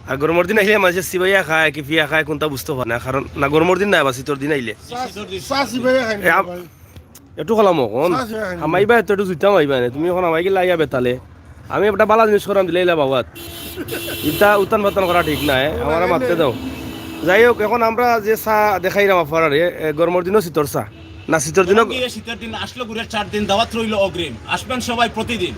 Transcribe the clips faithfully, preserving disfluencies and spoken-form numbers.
আর গরমর দিন আইলে মাঝে সিবাইয়া খায় কি ফিয়া খায়, কুনটা বুঝতো পারে না, কারণ না গরমর দিন না বা শীতর দিন আইলে। চা, চা সিবাইয়া খাইন এ, আম-, ভাই। একটু খোলা মকন। চা সিবাইয়া খাইন। হামাইবা তো একটু জুইতা মাইবা না, তুমি এখন হামাই গেলে আইয়া বেতালে। আমি একটা বালা জিনিস করাম দিলে ইলা বাবাত। ইতা উতান বাতান করা ঠিক না, এ? আমারে মাততে দাও। যাই হোক, এখন আমরা যে চা দেখাইরাম আপনারারে, এ, গরমর দিনও শীতর চা। না, শীতর দিনও গরম দিয়ে শীতের দিন আসলো, গুড়ের চার দিন দাওয়াত রইল অগ্রিম, আসবেন সবাই প্রতিদিন।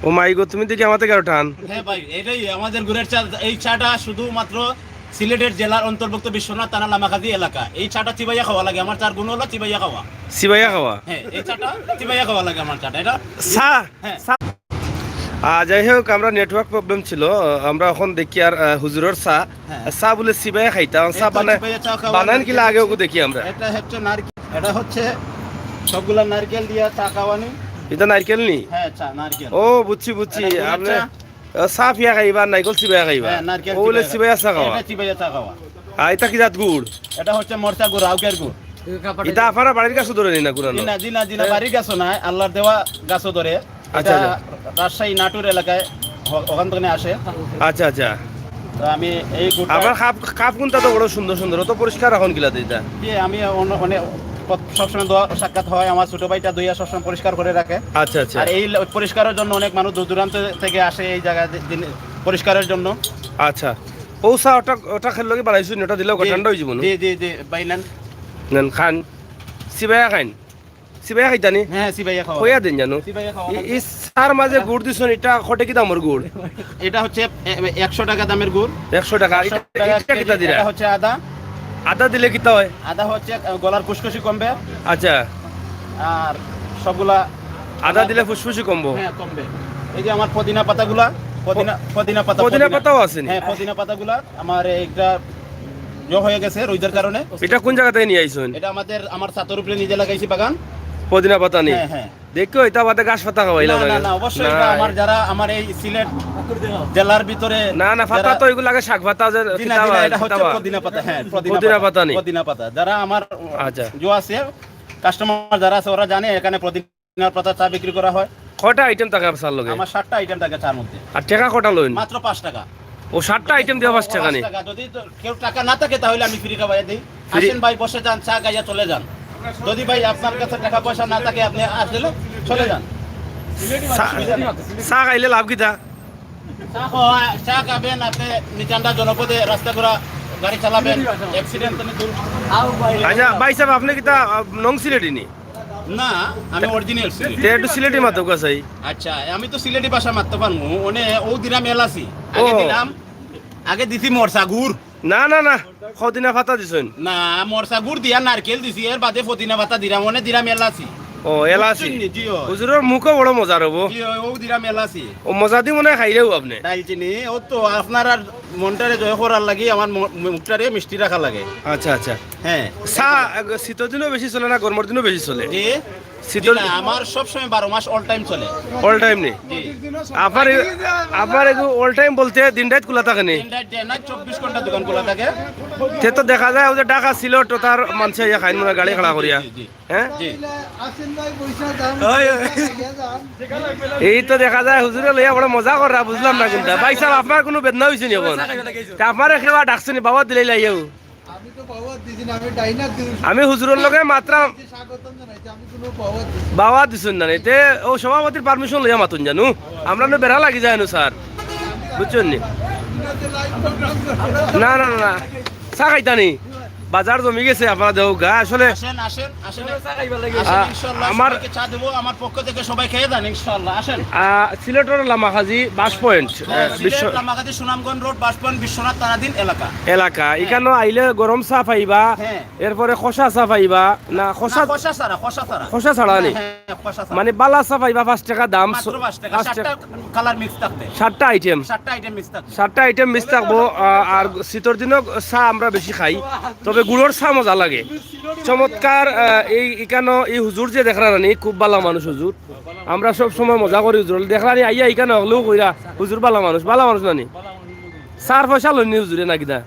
ও মাই গো, তুমি দেখি আমাতে কেন টান? হ্যাঁ ভাই, এটাই আমাদের গুড়ের চা। এই চাটা শুধুমাত্র সিলেটের জেলার অন্তর্ভুক্ত বিশ্বনাথ থানা লামাকাজি এলাকা। এই চাটা চিবাইয়া খাওয়া লাগে, আমার চার গুণ হলো চিবাইয়া খাওয়া। চিবাইয়া খাওয়া? হ্যাঁ, এই চাটা চিবাইয়া খাওয়া লাগে আমার চাটা। এটা চা? হ্যাঁ। চা। আহ, যাই হোক, আমরা নেটওয়ার্ক প্রবলেম ছিল, আমরা এখন দেখি আর, আহ, হুজুরর চা। হ্যাঁ। চা বলে চিবাইয়া খাইতাম, চা এটা বানায়, চিবাইয়া চা খাওয়া বানান লাগে। কিলা আগে ওগু দেখি আমরা। এটা হচ্ছে নারকেল, এটা হচ্ছে সবগুলা নারকেল দিয়া চা খাওয়ানি। এটা নারকেল নি? হ্যাঁ, চা, নারকেল। ও, বুঝছি, বুঝছি। এটা গুড়ের আপনি, চা। আহ, চা ফিয়া খাইবা, নারকেল চিবাইয়া খাইবা। হ্যাঁ, নারকেল ও, বলে চিবাইয়া চিবাইয়া চা খাওয়া। এটা চিবাইয়া চা খাওয়া। আর এটা কি জাত গুড়? এটা হচ্ছে মরচা গুড়, আউকের গুড়। এটা আপনারা বাড়ির গাছও ধরে নি না কুড়ানো? জি না, জি না, জি না, বাড়ির গাছও নাই, আল্লাহর দেওয়া গাছও ধরে। আচ্ছা, এটা আচ্ছা। রাজশাহী নাটোর এলাকায় হ-, ওখান থেকে আসে। আচ্ছা, আচ্ছা। তো আমি এই গুড়টা আমার কাপ, কাপ কোনটা তো বড় সুন্দর সুন্দর, অত পরিষ্কার এখন কিলা দিতা? জি, আমি অন্য, মানে, সবসময় দোয়া সাক্ষাৎ হয়, আমার ছোট ভাইটা দইয়া সবসময় পরিষ্কার করে রাখে। আচ্ছা, আচ্ছা। আর এই ল-, পরিষ্কারের জন্য অনেক মানুষ দূর দূরান্ত থেকে আসে এই জায়গায় দি-, দিন-, পরিষ্কারের জন্য। আচ্ছা। ও চা ওটা, ওটা খেলে কি বানাইছো নি? ওটা দিলে ওকে জি, ঠান্ডা হয়ে যাবো না? জি, জি, জি, ভাই নেন। নেন, খান। চিবাইয়া খাইন। চিবাইয়া খাইতা নি? হ্যাঁ, চিবাইয়া খাওয়া। কইয়া দিন জানো। চিবাইয়া খাওয়া। ই, ই চার মাঝে গুড় দিছন, এটা খটে কি দামর গুড়? এটা হচ্ছে এ, এ, একশো টাকা দামের গুড়। একশো টাকা। একশো এটা, টাকা এটা কেজি, কিতা দিরা? এটা হচ্ছে আদা। আদা দিলে কিতা হয়? আদা হচ্ছে, আহ, গলার খুশখুশি কমবে। আচ্ছা। আর সবগুলা আদা দিলে ফুসফুসি কমবো? হ্যাঁ, কমবে। এই যে আমার পুদিনা পাতাগুলা, পুদিনা, পুদিনা পাতা, পুদিনা পুদিনা। পাতাও আছে নি? হ্যাঁ, পুদিনা পাতাগুলা। আমার একটা ইয়ে হয়ে গেছে রোদের কারণে। এটা কোন জায়গা থেকে নিয়ে আইছেন? এটা আমাদের, আমার ছাদের উপরে নিজে লাগাইছি বাগান। পুদিনা পাতা নি? হ্যাঁ, হ্যাঁ। দেখো, এটা বাদে গাছ পাতা খাওয়াইলাম না, না, না। না, অবশ্যই এটা না। আমার যারা আমার এই সিলেট জেলার ভিতরে না, না, পাতা যারা তো এগুলো লাগে শাক পাতা, যে জি না, কিতা জি না, বা-, এটা কিতা হচ্ছে বা-, পুদিনা পাতা, হ্যাঁ, পুদিনা পুদিনা পাতা। পাতা নি? পুদিনা পাতা। যারা আমার আচ্ছা। যে আছে, কাস্টমার যারা আছে, ওরা জানে এখানে পুদিনা পাতা চা বিক্রি করা হয়। কয়টা আইটেম থাকে আপনার লগে? আমার সাতটা আইটেম থাকে চার মধ্যে। আর টাকা কয়টা লইন? মাত্র পাঁচ টাকা। ও, সাতটা আইটেম দিয়া পাঁচ টাকা নি? পাঁচ টাকা। যদি তো কেউ টাকা না থাকে, তাহলে আমি ফ্রি খাওয়াই দিই। ফ্রি? আসেন ভাই, বসে যান, চা খাইয়া চলে যান। যদি ভাই আপনার কাছে টাকা পয়সা না থাকে, আপনি আসলে চলে যান। চা, চা খাইলে লাভ কিতা? চা খাওয়া, চা খাবেন, আপনি নিতান্ডা জনপদে রাস্তা ঘোরা, গাড়ি চালাবেন, অ্যাক্সিডেন্ট তো দূর। আচ্ছা, ভাই সাহেব, আপনি কিতা, আহ, নং সিলেটি নি? না, আমি অরিজিনাল সিলেটি। তে একটু সিলেটি মাতউক্কা চাই। আচ্ছা, আমি তো সিলেটি ভাষা মাততে পারমু। ওনে ও দিরাম এলাচি। আগে ও। দিরাম, আগে দিছি মরচা গুড়। না, না, না, পুদিনা পাতা দিছইন। না, মরচা গুড় দিয়া নারকেল দিছি, এর বাদে পুদিনা পাতা দিরাম, ওনে দিরাম এলাচি। ও, এলাচি। বুঝছইন নি? জি, ও। হুজুরর মুখও বড় মজার হবো। জি, ও, ও দিরাম এলাচি। ও মজা দি মনে হয় খাইলেও আপনি। দারচিনি, ও তো আপনার আর মনটারে জয় করার লাগি আমার ম-, মুখটারে মিষ্টি রাখা লাগে। আচ্ছা, আচ্ছা। হ্যাঁ। চা, আহ, শীতর দিনও বেশি চলে না, গরমর দিনও বেশি চলে? জি। শীতল জি না, আমার সব সময় বারো মাস all time চলে। All time নি? জি। আপনার এ-, আপনার এগু all time বলতে দিন রাত খোলা থাকে নি? দিন রাত, day night চব্বিশ ঘন্টা দোকান খোলা থাকে। তে তো দেখা যায়, ওই যে ঢাকা সিলেট, ও তার মানষে ইয়া খাইন মনে হয় গাড়ি খাড়া করিয়া। জি, জি, জি। হ্যাঁ? জি। এই তো দেখা যায় হুজুরে লইয়া বড় মজা কররা, বুঝলাম না কিন্তু। ভাই সাহেব, আপনার কোনো বেদনা হইছে নি এখন? তা আপনার একেবারে ডাকছে নি, বাবা দিলাই লাইয়াও। আমি তো বাবা দিছি না, আমি ডাইনার দিছি। আমি হুজুরর লগে মাতরাম। স্বাগতম জানাইছি, আমি কোনো বাবা দিছি না। বাবা দিছইন না, এতে ও সভাপতির permission লইয়া মাতুন জানো। আমরা নু বেড়া লাগি যায় নু, স্যার। বুঝছইন নি? না, না, না, না। চা খাইতা নি? বাজার জমি গেছে, আপনারা দেও গা। আসলে আসেন, আসেন, আসেন। আসেন, আ-, ইনশাআল্লাহ, আমার সবাইকে চা দেবো। আমার পক্ষ থেকে সবাই খেয়ে যান, ইনশাআল্লাহ। আসেন। আ, সিলেটর লামাকাজি বাস পয়েন্ট, হ্যাঁ, আ, সিলেট বিশ্ব- লামাকাজি সুনামগঞ্জ রোড, বাস পয়েন্ট, বিশ্বনাথ থানাধীন এলাকা। এলাকা। হ্যাঁ। এখানো আইলে গরম চা পাইবা, হ্যাঁ। এরপরে খসা চা পাইবা, না, খসা না, খসা ছাড়া, খসা ছাড়া। খসা ছাড়া নি? হ্যাঁ, হ্যাঁ, খসা ছাড়া। মানে বালা চা পাইবা পাঁচ টাকা দাম, মাত্র পাঁচ টাকা, পাঁচ সাতটা টাকা। Color mix থাকবে। সাতটা আইটেম। সাতটা আইটেম মিক্স থাকবে। সাতটা আইটেম মিক্স থাকবো, আ, আর শীতর দিনও চা আমরা বেশি খাই, তবে গুড়র চা মজা লাগে। চমৎকার, আ, এই, এখানো এই হুজুর যে দেখরা নানি, খুব বালা মানুষ হুজুর। আমরা সব সময় মজা করি হুজুর। দেখরা নি আইয়া এখানো হকলেও কইরা, "হুজুর বালা মানুষ, বালা মানুষ নানি?" চার পয়সা লইন নি হুজুরে না কিতা?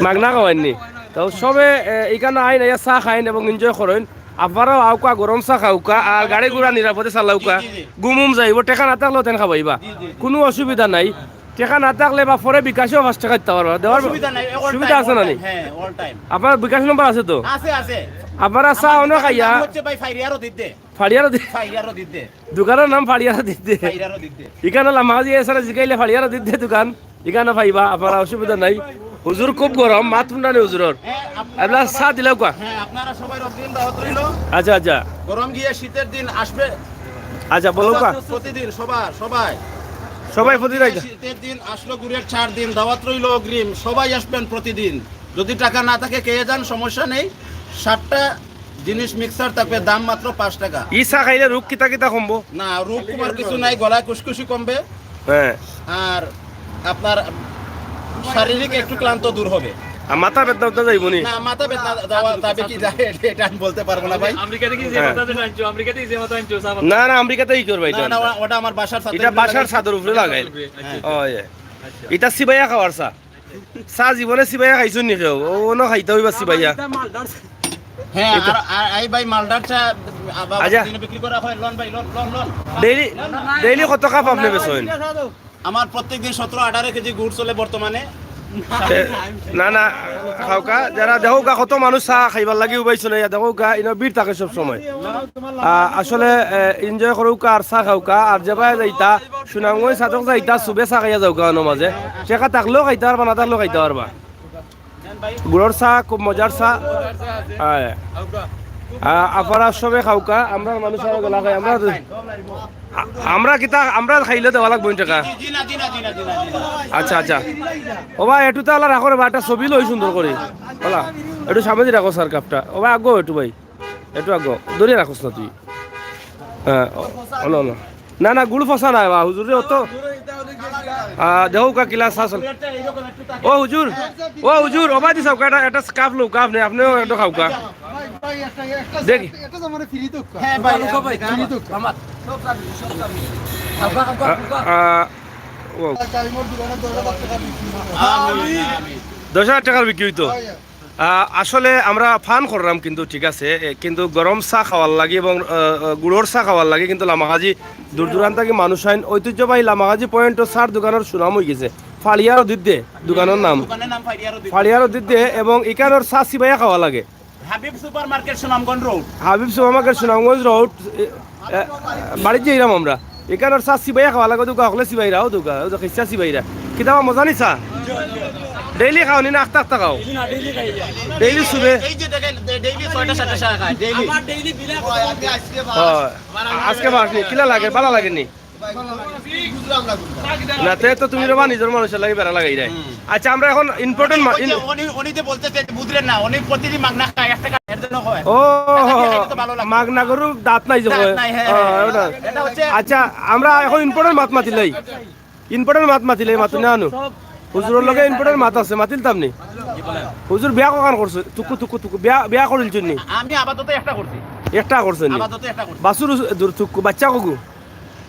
মাগনা খাওয়াইন নি? তো সবে, এ, এখানো আইন, আইয়া চা খাইন এবং enjoy করইন। আপনারাও আউক্কা, গরম চা খাউক্কা, আর গাড়ি ঘোড়া নিরাপদে চালাউক্কা। জি, জি, জি। ঘুম উম যাইবো, টেকা না থাকলেও তেন খাবাইবা। জি, জি, জি। কোনো অসুবিধা নাই। টেকা না থাকলে বা পরে বিকাশেও পাঁচ টেকা দিতা পারবা, দেওয়ার অসুবিধা নাই, all সুবিধা time, আছে না all নি? Time, হ্যাঁ, all time। আপনার বিকাশ নম্বর আছে তো? আছে, আছে। আপনারা চা আমার অনো দোকানের খাইয়া নাম হচ্ছে ভাই ফাইরিয়ার দিতে। ফাড়িয়ারও দি-, ফাইরিয়ারও দিতে। দোকানর নাম ফাড়িয়ারও দিতে। ফাইরিয়ারও দিতে। ইখানো লামাজি এছাড়া জিকাইলে ফাড়িয়ারও দিতে দোকান। ইখানো পাইবা, আপনারা অসুবিধা নাই। হুজুর খুব গরম, মাত হুনরা নি হুজুরর। হ্যাঁ, আপনারা আপনারা সবাই চা দিলাও কা? হ্যাঁ, আপনারা সবাই অগ্রিম দাওয়াত রইল। আচ্ছা, আচ্ছা। গরম গিয়ে শীতের দিন আসবে। আচ্ছা, বলো কা? প্রতিদিন সবার, সবাই। সবাই প্রতিদিন আইতা। শীতের দিন আসলো গুড়ের চার দিন, দাওয়াত রইল অগ্রিম, সবাই আসবেন প্রতিদিন। যদি টাকা না থাকে খেয়ে যান, সমস্যা নেই। সাতটা জিনিস মিক্সার থাকবে, দাম মাত্র পাঁচ টাকা। ই চা খাইলে রোগ কিতা কিতা কমবো? না, রোগ কমার কিছু নাই, গলায় কুসকুসি কমবে। হ্যাঁ। আর আপনার শারীরিক একটু ক্লান্ত দূর হবে। আর মাথা ব্যথা উঠা যাইব নি? না, মাথা ব্যথা যাওয়া যাবে কি যায়, এটা, এটা আমি বলতে পারবো না ভাই। আমেরিকা থেকে যে হ্যাঁ। মাথা যেটা আনছো, আমেরিকা থেকে যে মাথা আনছো, চা মাথা। না, না, আমেরিকা থেকে কি করবা এটা? না, না, ওটা, ওটা আমার বাসার ছাদে। এটা বাসার ছাদর উপরে লাগাইল। আচ্ছা। ওই। আচ্ছা। এটা সিবাইয়া খাওয়ার চা। চা জীবনে সিবাইয়া খাইছো নি কেউ? ও, অনো খাইতা অইবা সিবাইয়া। হ্যাঁ, এটা আর, আর এই ভাই মালটার চা, আ, বাবা আচ্ছা। দিনে বিক্রি করা হয়, লন ভাই, লন, লন, লন। ডেইলি, ডেইলি কত কাপ আপনি বেচইন? আমার প্রত্যেকদিন সতেরো আঠারো কেজি গুড় চলে বর্তমানে। এ, না, না, খাউকা, যারা দেখউকা কত মানুষ চা খাইবার লাগি উবাইছইন, ইয়া দেখউকা, ইনো ভিড় থাকে সব সময়। আ, আসলে, এ, enjoy করউকা আর চা খাউকা, আর যেবায় যাইতা, সুনামগঞ্জ ছাদর যাইতা, চুবে চা খাইয়া যাউকা অনো মাঝে। টেকা থাকলেও খাইতা পারবা, না থাকলেও খাইতা পারবা। গুড়র চা, খুব মজার চা। হ্যাঁ। আ, আপনারা সবে খাউকা, আমরা মানুষ আরো গলা খাই, আমরা তো, আ-, আমরা কিতা, আমরা খাইলে দেওয়া লাগবো নি টেকা? জি না, জি না, জি না, জি না, জি না। আচ্ছা, আচ্ছা। ও ভাই, একটু তাহলে রাখো রে বা, একটা ছবি লই সুন্দর করি। ওলা, একটু সামনে রাখো স্যার কাপটা। ও ভাই, আগো একটু ভাই। একটু আগো। দূরে রাখোস না তুই। হ্যাঁ, ও, ওলা, ওলা। না, না, গুড় ফসা নাই বা, হুজুরে অত। আ, দেখউকা কিলা চা চলে। ও হুজুর, ও হুজুর, ও ভাই দিছাউকা, একটা, একটা কাপ লউকা, আপনে, আপনেও একটু খাউকা। ভাই, ভাই, একটা, একটা, দেখি। একটা তো মানে ফ্রি তো। হ্যাঁ, ভাই, ফ্রি তো। আমার। আ, আ, ও। ভাই, মোর দোকানে দশ হাজার টাকা বিক্রি হয়। আমিন, আমিন। দশ হাজার টাকার বিক্রি অইতো? হয়, হয়। আ, আসলে আমরা পান কররাম কিন্তু ঠিক আছে, এ, কিন্তু গরম চা খাওয়ার লাগি এবং, আ, আ, গুড়র চা খাওয়ার লাগি কিন্তু লামাকাজি দূর দূরান্ত থাকি মানুষ আইন। ঐতিহ্যবাহী লামাকাজি পয়েন্টও চার দোকানর সুনাম অইগেছে। ফাড়িয়ার দিদ্দে দোকানর নাম। দোকানের নাম ফাড়িয়ার দিদ্দে। ফাড়িয়ার দিদ্দে এবং ইখানর চা সিবাইয়া খাওয়া লাগে। হাবিব সুপার মার্কেট সুনামগঞ্জ রোড। হাবিব সুপার মার্কেট সুনামগঞ্জ রোড, এ, এ, বাড়িত যাইরাম আমরা। ইখানর চা সিবাইয়া খাওয়া লাগে, দুকা হকলে সিবাইরা, ও দুকা, ও দুকা, চা সিবাইরা। কিতাবা মজা নি চা? ডেইলি খাও নি না আখতা আখতা খাও? ডেইলি চুবে? এই যে দেখেন, ডে-, ডেইলি ছয়টা সাতটা চা খায়, ডেইলি। আমার ডেইলি বিলা হয়, আমি আজকে ও, আজকে বাস নি, কিলা লাগে, ভালা লাগে নি? না, তে তো তুমি রে বা নিজর মানুষর লাগি বেড়া লাগাই দেয়। হুম। আচ্ছা, আমরা এখন ইম্পর্টেন্ট মা-, ওই যে ইন- উনি, উনি যে বলতেছে যে বুঝলেন না, উনি প্রতিদিন মাগনা খায়, এক টাকা এর জন্য হয়। ও, টাকা দিয়ে খাইলে তো ভালো লাগে। মাগনা গরুর দাঁত নাই যে দাঁত কয়। নাই, হ্যাঁ, ও, হ্যাঁ। ওটা। এটা হচ্ছে আচ্ছা, আমরা এখন ইম্পর্টেন্ট মাত মাতিলাই। ইম্পর্টেন্ট মাত মাতিলাই, মাত না আনু। হুজুরর লগে ইম্পর্টেন্ট মাত আছে, মাতিলতাম নি? হুজুর বিয়া কখান করছে? তুকু, তুকু, তুকু। বিয়া, বিয়া করিলছইন নি? আমি আপাতত একটা করছি। একটা করছেন নি? আপাতত একটা করছি। বাছুর দূর তুকু, বাচ্চা কগু?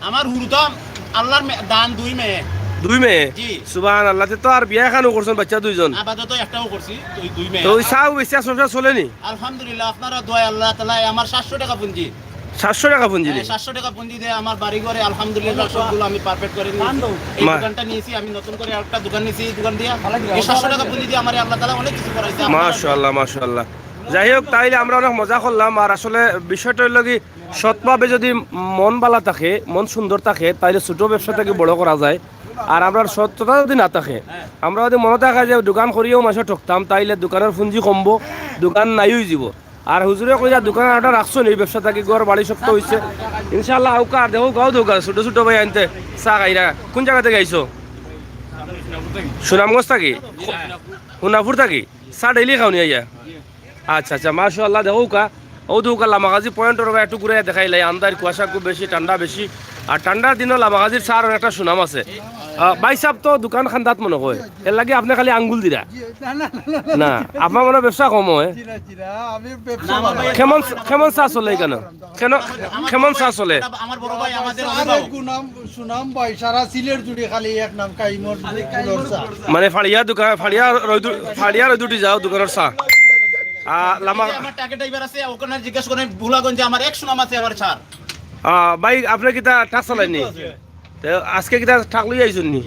আমার হুরুতাম আল্লাহর মে-, দান দুই মেয়ে। দুই মেয়ে? জি। সুবহানাল্লাহ, তে তো আর বিয়া এখানও করছেন বাচ্চা দুইজন। আপাতত একটাও করছি, ওই দুই মেয়ে। তো ওই চাও বেশি সংসার চলে নি? আলহামদুলিল্লাহ, আপনারা দোয়ায় আল্লাহ তাআলা আমার সাতশো টাকা পুঞ্জি। সাতশো টাকা পুঞ্জি হ্যাঁ, নি? সাতশো টাকা পুঞ্জি দিয়ে আমার বাড়ি ঘরে আলহামদুলিল্লাহ সবগুলো আমি পারফেক্ট করে নিয়েছি। এই মা- দোকানটা নিয়েছি, আমি নতুন করে আরেকটা দোকান নিয়েছি, এই দোকান দিয়ে। এই সাতশো টাকা পুঞ্জি দিয়ে আমার আল্লাহ তাআলা অনেক কিছু করাইছে। মাশাআল্লাহ, মাশাআল্লাহ। যাই হোক, তাইলে আমরা অনেক মজা করলাম। আর আসলে বিষয়টা হইল কি, সৎভাবে যদি মন ভালা থাকে, মন সুন্দর থাকে, তাইলে ছোট ব্যবসা থেকে বড় করা যায়। আর আমরা সততা যদি না থাকে, আমরা যদি মনে থাকে যে দোকান করিয়াও মানুষরে ঠকতাম, তাইলে দোকানর পুঞ্জি কমবো, দোকান নাই অইযিবো। আর হুজুরে কইরা দোকান একটা রাখছইন, এই ব্যবসা থাকি ঘর বাড়ি শক্ত হইছে। ইনশাআল্লাহ, আউকা আর দেখউকা, ও দেখউকা, ছোট ছোট ভাই আনতে চা খাইরা। কোন জাগা থাকি আইছো? সুনামগঞ্জ থাকি? হুনাপুর থাকি? চা ডেইলি খাও নি আইয়া? আচ্ছা, আচ্ছা, মাশাআল্লাহ, দেখউকা, ও দেখউকা, লামাকাজি পয়েন্টর একটু ঘুরাইয়া দেখাইলাই, আন্দাইর কুয়াশা খুব বেশি, ঠান্ডা বেশি, আর ঠান্ডার দিনও লামাকাজির চার একটা সুনাম আছে। আহ, ভাই সাহেব তো দোকান খান্দাত মনে হয়, এর লাগি আপনে খালি আঙ্গুল দিরা। জি, না, না, না, না, না। না, আপনার মনে হয় ব্যবসা কম হয়। জি না, জি না, আমি ব্যবসা না, আমার ভাই, কেমন, আমার কেমন চা চলে এখানে? কেন, কেমন চা চলে? আমার বড় ভাই আমাদের আরে অভিভাবক। গুনাম সুনাম ভাই, সারা সিলেট জুড়ে খালি এক নাম কাইমর গুড়র চা। মানে ফাড়িয়া দোকান, ফাড়িয়া রইদু-, ফাড়িয়া রইদুটি যাও দোকানর চা। আ, লামা এই যে আমার ট্রাকে ড্রাইভার আছে, ওখানে জিজ্ঞেস করেন, ভোলাগঞ্জে আমার এক সুনাম আছে আমার চার। আ, ভাই, আপনে কিতা ট্রাক চালাইন নি? তে আজকে কিতা ট্রাক লই আইছইন নি?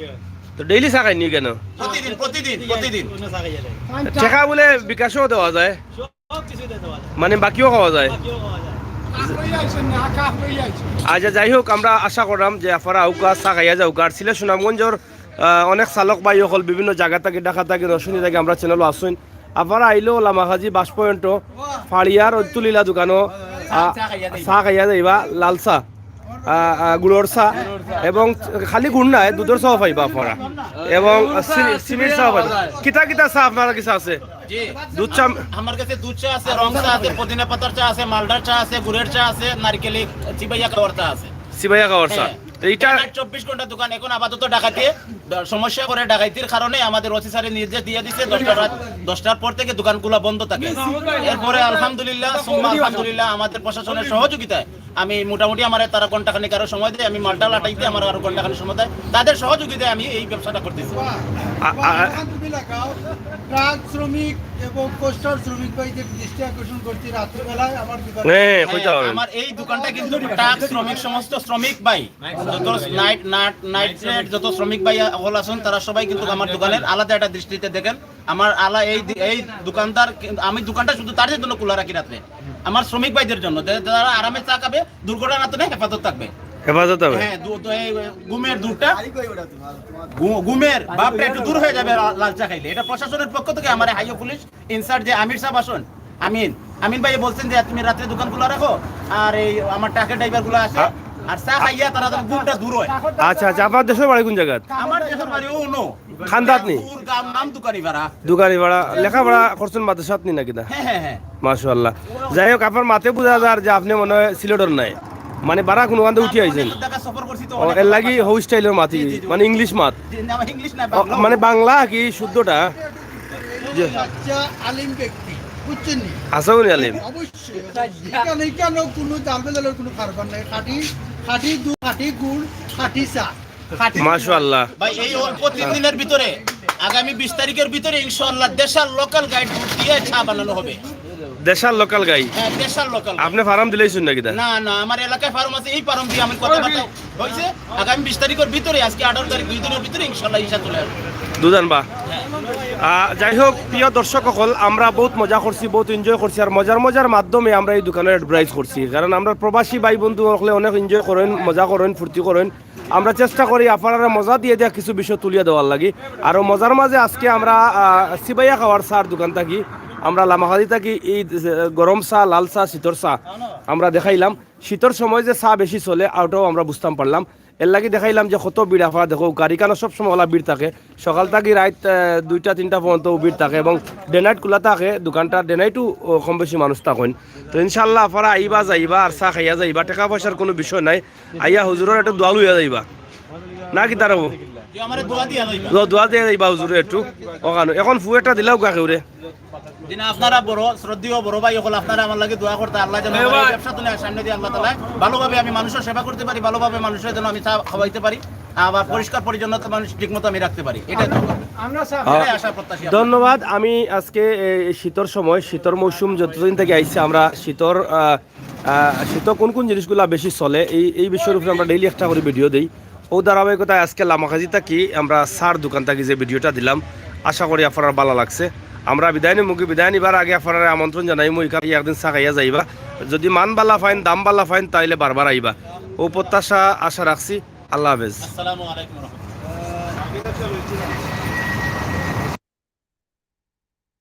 তো ডেইলি চা খাইনি কেন? প্রতিদিন, প্রতিদিন, প্রতিদিন। টেকা বুলে বিকাশও দেওয়া যায়, মানে বাকিও খাওয়া যায়। আচ্ছা, যাই হোক, আমরা আশা করলাম যে আফারা আউকা চা খাইয়া যাউকা। আর সিলেট সুনামগঞ্জর আহ, অনেক চালক ভাই অকল বিভিন্ন জাগা থাকি, ঢাকা থাকি, নরসিংদী থাকি আমরা চ্যানেলও আছইন। আফারা আইলেও লামাকাজি বাস পয়েন্টো ফাড়িয়ার অতুলিলা দোকানো আহ, চা খাইয়া যাইবা, লাল চা, আহ, আহ, গুড়র চা, এবং খালি গুড় নায়, দুধর চাও পাইবা আফারা, এবং আহ, চিনি- চিনির চাও পাইবা। কিতা কিতা চা আপনার কাছে আছে? জি। দুধ চা। আমার কাছে দুধ চা আছে, রং চা আছে, পুদিনা পাতার চা আছে, মালটার চা আছে, গুড়ের চা আছে, নারকেলি চিবাইয়া খাওয়ার চা আছে। চিবাইয়া খাওয়ার চা। হ্যাঁ। তো এইটা এটা চব্বিশ ঘন্টা দোকান। এখন আপাতত ডাকাতি, সমস্যা করে ডাকাতির কারণে আমাদের ওসি স্যারে নির্দেশ দিয়ে দিছে দশটা রাত, দশটার পর থেকে দোকানগুলো বন্ধ থাকে। এরপরে আলহামদুলিল্লাহ, সুম্মা আলহামদুলিল্লাহ, আমাদের প্রশাসনের সহযোগিতায় আমি মোটামুটি আমার তারা ঘন্টাখানিক আরো সময় দেয়, আমি মালটা লাটাইতে আমার আরো ঘন্টাখানিক সময় দেয়, তাদের সহযোগিতায় আমি এই ব্যবসাটা করতেছি। আ- আ- হাত তুমি লাগাও। ট্রাক শ্রমিক এবং কোস্টাল শ্রমিক ভাইদের দৃষ্টি আকর্ষণ করছি রাত্রিবেলায় আমার দোকানে। হ্যাঁ, কইতে হ্যাঁ, হবে। আমার এই দোকানটা কিন্তু ট্রাক শ্রমিক, সমস্ত শ্রমিক ভাই, যত নাইট নাইট নাইট নাইট যত শ্রমিক ভাই হল আছেন, তারা সবাই কিন্তু আমার দোকানের আলাদা একটা দৃষ্টিতে দেখেন। আমার আলা এই দি- এই দোকানদার কি- আমি দোকানটা শুধু তাদের জন্য খোলা রাখি রাত্রে, আমার শ্রমিক ভাইদের জন্য, যে- যারা আরামে চা খাবে, দুর্ঘটনা তো হেফাজত থাকবে। হেফাজত হবে। হ্যাঁ, দু- তো এই ঘুমের দুধটা, ঘু- ঘুমের ভাবটা একটু দূর হয়ে যাবে লা- লাল চা খাইলে। এটা প্রশাসনের পক্ষ থেকে আমার হাইও পুলিশ ইনচার্জ যে আমির সাহেব আসুন, আমিন, আমিন ভাই বলছেন যে তুমি রাত্রে দোকান খোলা রাখো, আর এই আমার ট্রাকের ড্রাইভার গুলো আসে, আর চা খাইয়া তারা তাদের ঘুমটা দূর হয়। আচ্ছা আচ্ছা, আপনার দেশের বাড়ি কোন জায়গাত? আমার দেশের বাড়ি অন্য খান্দাত নি? দূর গ্রাম নাম দোকানি পাড়া। দোকানি পাড়া। লেখাপড়া করছেন মাদ্রাসাত নি নাকি দা? হ্যাঁ হ্যাঁ হ্যাঁ। মাশাআল্লাহ। যাই হোক, আপনার মাতে বুঝা যার যে আপনি মনে হয় সিলেটর নাই, মানে বারা কোনো কান্দে উঠি আইছেন। অনেক জায়গা সফর করছি তো, ও, অনেক এর লাগি হোস্টাইলর মাতি, জি, জি, জি। মানে ইংলিশ মাত। জি, না, ইংলিশ না, ও, বাংলা। মানে বাংলা কি শুদ্ধটা? বাচ্চা আলিম ব্যক্তি, বুঝছেন নি? আছে উনি আলিম? অবশ্যই। এখানে কেন কোনো জালবেলালের কোনো কারবার নাই। খাঁটি খাঁটি দুধ, খাঁটি গুড়, খাঁটি চা। খাঁটি। মাশাআল্লাহ। ভাই, এই অল্প তিন দিনের ভিতরে, আগামী বিশ তারিখের ভিতরে ইনশাআল্লাহ দেশাল লোকাল গাইড দিয়ে চা বানানো হবে। দেশাল লোকাল গাই। হ্যাঁ, দেশাল লোকাল। আপনি ফার্ম দিলেই শুন নাকি দা? না না, আমার এলাকায় ফার্ম আছে, এই ফার্ম দিয়ে আমি কথাবার্তা হয়েছে। আগামী বিশ তারিখের ভিতরে, আজকে আঠারো তারিখ, দুই দিনের ভিতরে ইনশাআল্লাহ ইশা চলে আসবে। দুধান বা। আহ, যাই হোক, প্রিয় দর্শক অকল, আমরা বহুত মজা করছি, বহুত এনজয় করছি, আর মজার মজার মাধ্যমে আমরা এই দোকানের অ্যাডভার্টাইজ করছি, কারণ আমরা প্রবাসী ভাই বন্ধু অকলে অনেক এনজয় করেন, মজা করেন, ফুর্তি করেন। আমরা চেষ্টা করি আপনারা মজা দিয়ে দেওয়া কিছু বিষয় তুলিয়া দেওয়ার লাগি। আর ও মজার মাঝে আজকে আমরা আহ, সিবাইয়া খাওয়ার চার দোকান থাকি আমরা লামাকাজি থাকি এই আহ, গরম চা, লাল চা, শীতর চা আমরা দেখাইলাম। শীতর সময় যে চা বেশি চলে, ওটাও আমরা বুঝতাম পারলাম। এর লাগি দেখাইলাম যে কত ভিড় আফারা দেখো, গাড়ি কানো সবসময় ওলা ভিড় থাকে। সকাল থাকি রাইত আহ, দুইটা তিনটা পর্যন্ত ভিড় থাকে এবং ডে নাইট খোলা থাকে দোকানটা, ডে নাইটও কম বেশি মানুষ থাকেন। তো ইনশাল্লাহ আফারা আইবা যাইবা আর চা খাইয়া যাইবা, টেকা পয়সার কোনো বিষয় নাই। আইয়া হুজুরর একটু দোয়া লইয়া যাইবা। না কিতা রে? যে আমারে দোয়া দিয়া যাইবা। দোয়া, দোয়া দিয়া যাইবা হুজুরর একটু। ওখানে এখন ফু একটা দিলাও গা কেউরে। দিন আপনারা বড় শ্রদ্ধেয় বড় ভাই অকল, আপনারা আমার লাগি দোয়া করতা, আল্লাহ যেন আমার এই ব্যবসা তুলে সামনে দিয়ে আল্লাহ তাআলা ভালোভাবে আমি মানুষের সেবা করতে পারি, ভালোভাবে মানুষের জন্য আমি চা খাওয়াইতে পারি, আবার পরিষ্কার পরিচ্ছন্নতা মানুষ ঠিক মতো আমি রাখতে পারি, এটাই দোয়া। আমরা চা এটাই আশা প্রত্যাশী। ধন্যবাদ। আমি আজকে এই শীতর সময়, শীতর মৌসুম যতদিন থেকে আইছে, আমরা শীতর আহ, আহ, শীত কোন কোন জিনিসগুলা বেশি চলে, এই এই বিষয়ের উপরে আমরা ডেইলি একটা করে ভিডিও দেই। ও ধারাবাহিকতায় আজকে লামাকাজি থাকি আমরা চার দোকান থাকি যে ভিডিওটা দিলাম, আশা করি আপনার ভালো লাগছে। আমরা বিদায় নিমুখী, বিদায় নিবার আগে আপনারা আমন্ত্রণ জানাইমু, এখানে একদিন চা খাইয়া যাইবা। যদি মান বালা পাইন, দাম বালা পাইন, তাইলে বারবার আইবা। ও প্রত্যাশা আশা রাখছি। আল্লাহ হাফেজ। আসসালামু আলাইকুম ওয়া রাহমাতুল্লাহ।